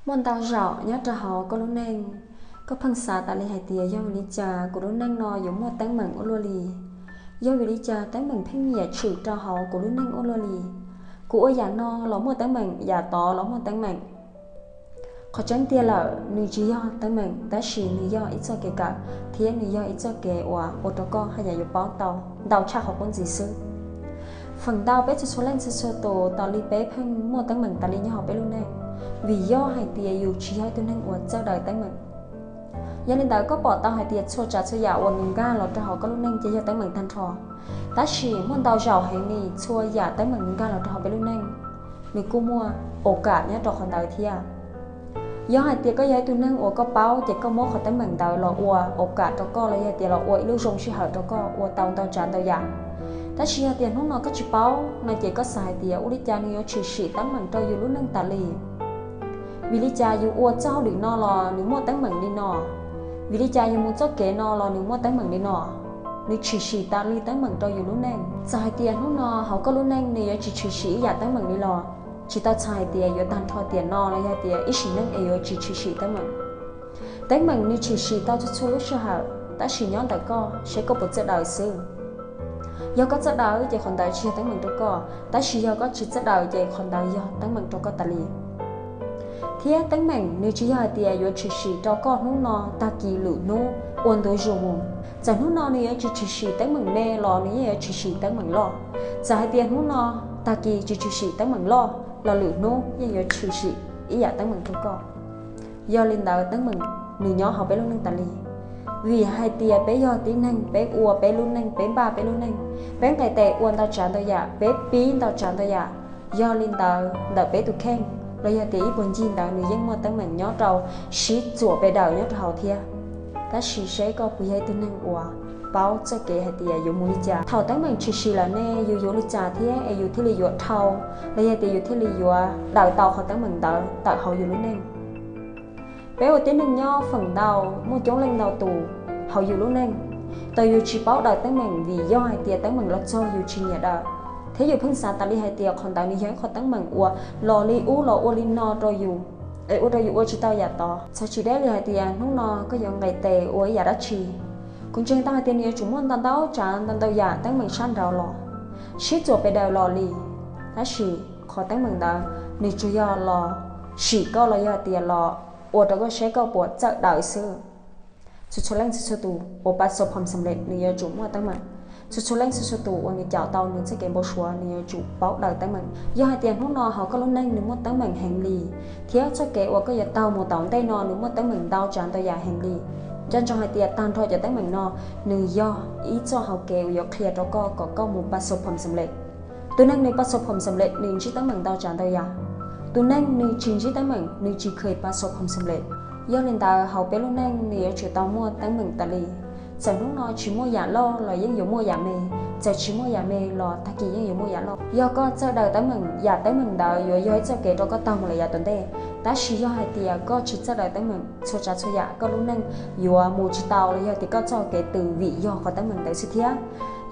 Muaj ntau zaum nyob rau hauv koj lub neej, koj pheej xav tas li hais tias yog vim li cas kuv lub neej no yuav muaj teeb meem ua luaj li? Yog vim li cas teeb meem pheej nyiam tshwm rau hauv kuv lub neej ua luaj li? Kuv ua yam no los muaj teeb meem, yam tod los muaj teeb meem. Qhov tseeb tiag lawm, nws tsis yog teeb meem, tab sis nws yog ib txoj kev kawm thiab nws yog ib txoj kev uas ua rau koj haj yam yuav paub tau ntau tshaj qhov qub ntxiv xwb. Feem ntau peb txhua txhua leej txhua txhua tus tas li peb pheej muaj teeb meem tas li nyob hauv peb lub neej, vim yog hais tias yus tsis yog ib tug neeg uas txawj daws teeb meem. Yog li ntawd koj pom tau hais tias txhua tsav txhua yam uas nws nkag los rau hauv koj lub neej ces yog teeb meem tag nrho. Tab sis muaj ntau zaum heev li txhua yam teeb meem nws nkag los rau hauv peb lub neej, nws kuj muaj ua kam nyob rau qhov ntawd thiab. Yog hais tias koj yog ib tug neeg uas koj paub ces koj muab qhov teeb meem ntawd los ua ua kam rau koj los yog tias los ua ib lub zoo sij hawm rau koj ua tau ntau tsav ntau yam. Tab sis yog tias hnub no koj tsis paub no ces koj xav hais tias ua li cas nws yuav tshwm sim teeb meem rau yus lub neej tas li. Vim li cas yus ua txoj hauj lwm no los nws muaj teeb meem li no? Vim li cas yus mus txoj kev no los nws muaj teeb meem li no? Nws tshwm sim tas li teeb meem rau yus lub neej. Txawm hais tias hnub no hauv koj lub neej nws yuav tsis tshwm sim ib yam teeb meem li los, tsis tau txhais hais tias yuav tag nrho tiam no los yog tias ib sim neej es yuav tsis tshwm sim teeb meem. Teeb meem nws tshwm sim tau txhua txhua lub sij hawm, tab sis nyob ntawm koj seb koj puas txawj daws xwb. Yog koj txawj daws ces qhov ntawd tsis yog teeb meem rau koj, tab sis yog koj tsis txawj daws ces qhov ntawd yog teeb meem rau koj tas li. Thiab teeb meem nws tsis yog hais tias yuav tshwm sim rau koj hnub no tag kis lwm hnub ua ntu zus mus. Txawm hnub no nws yuav tsis tshwm sim teeb meem me los nws yeej yuav tshwm sim teeb meem loj. Txawm hais tias hnub no tag kis tsis tshwm sim teeb meem loj los lwm hnub yeej yuav tshwm sim ib yam teeb meem rau koj. Yog li ntawd teeb meem nws nyob hauv peb lub neej tas li. Vim hais tias peb yog tib neeg, peb ua peb lub neej, peb npaj peb lub neej, peb nqes tes ua ntau tsav ntau yam, peb pib ntau tsav ntau yam. Yog li ntawd ntawm peb tus kheej los yog tias ib puag ncig ntawd nws yeej muaj teeb meem nyob rau sib txuam pes daws nyob rau hauv thiab. Tab sis seb koj puas yog ib tug neeg uas paub txoj kev hais tias yuav mus li cas. Thaum teeb meem tshwm sim lawm ne yus yuav li cas thiab es yus thiaj li yuav dhau los yog tias yus thiaj li yuav daws tau qhov teeb meem ntawd tawm hauv yus lub neej? Peb ua tib neeg nyob feem ntau muaj coob leej ntau tus hauv yus lub neej, tab yus tsis paub daws teeb meem vim yog hais tias teeb meem los txog yus tsis nyiam daws, thiab yus pheej xav tas li hais tias qhov ntawd nws yog ib qhov teeb meem uas los li ub los ua li no rau yus, es ua rau yus ua tsis tau yam tod. Txog tsis deb li hais tias hnub no koj yuav nqes tes ua ib yam dab tsi, kuv ntseeg tau hais tias nws yuav tsum muaj ntau ntau tsav ntau ntau yam teeb meem sab nraud los sib txuam pes daws los li. Tab sis qhov teeb meem ntawd nws tsuas yog los sim koj los yog tias los ua rau koj saib koj puas txawj daws xwb. Txhua txhua leej txhua txhua tus uas pas xov phom xam lej nws yuav tsum muaj teeb meem. Txhua txhua leej txhua txhua tus uas nws caum tau nws txoj kev npau suav nws yuav tsum paub daws teeb meem. Yog hais tias hnub no hauv koj lub neej nws muaj teeb meem heev li, thiab txoj kev uas koj yuav taug mus tom ntej no nws muaj teeb meem ntau tsav ntau yam heev li, nco ntsoov hais tias tag nrho cov teeb meem no nws yog ib txoj hau kev uas yuav qhia rau koj kom koj mus pas xov phom xam lej. Tus neeg nws pas xov phom xam lej nws ntsib teeb meem ntau tsav ntau yam. Tus neeg nws tsis ntsib teeb meem nws tsis kheev pas xov phom xam lej. Yog li ntawd hauv peb lub neej nws yuav tsum tau muaj teeb meem tas li. Txawm hnub no tsis muaj yam loj los yeej yuav muaj yam me, txawm tsis muaj yam me los tag kis yeej yuav muaj yam loj. Yog koj txawj daws teeb meem, yam teeb meem ntawd yuav yog ib txoj kev rau koj taug mus lawm yav tom ntej. Tab sis yog hais tias koj tsis txawj daws teeb meem, txhua tsav txhua yam koj lub neej yuav mus tsis tau los yog tias koj txoj kev tws vim yog qhov teeb meem ntawd xwb thiab.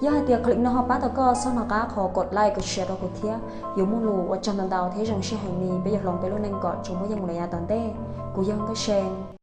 Yog hais tias clip no ho pab tau koj, txhob hnov qab qhov kom like kom share rau kuv thiab. Yuav muaj lus ua tsaug ntau ntau thiab zoo siab heev li peb yuav hloov peb lub neej kom tsuas muaj yeej mus lawm yav tom ntej. Kuv yog Nkauj See.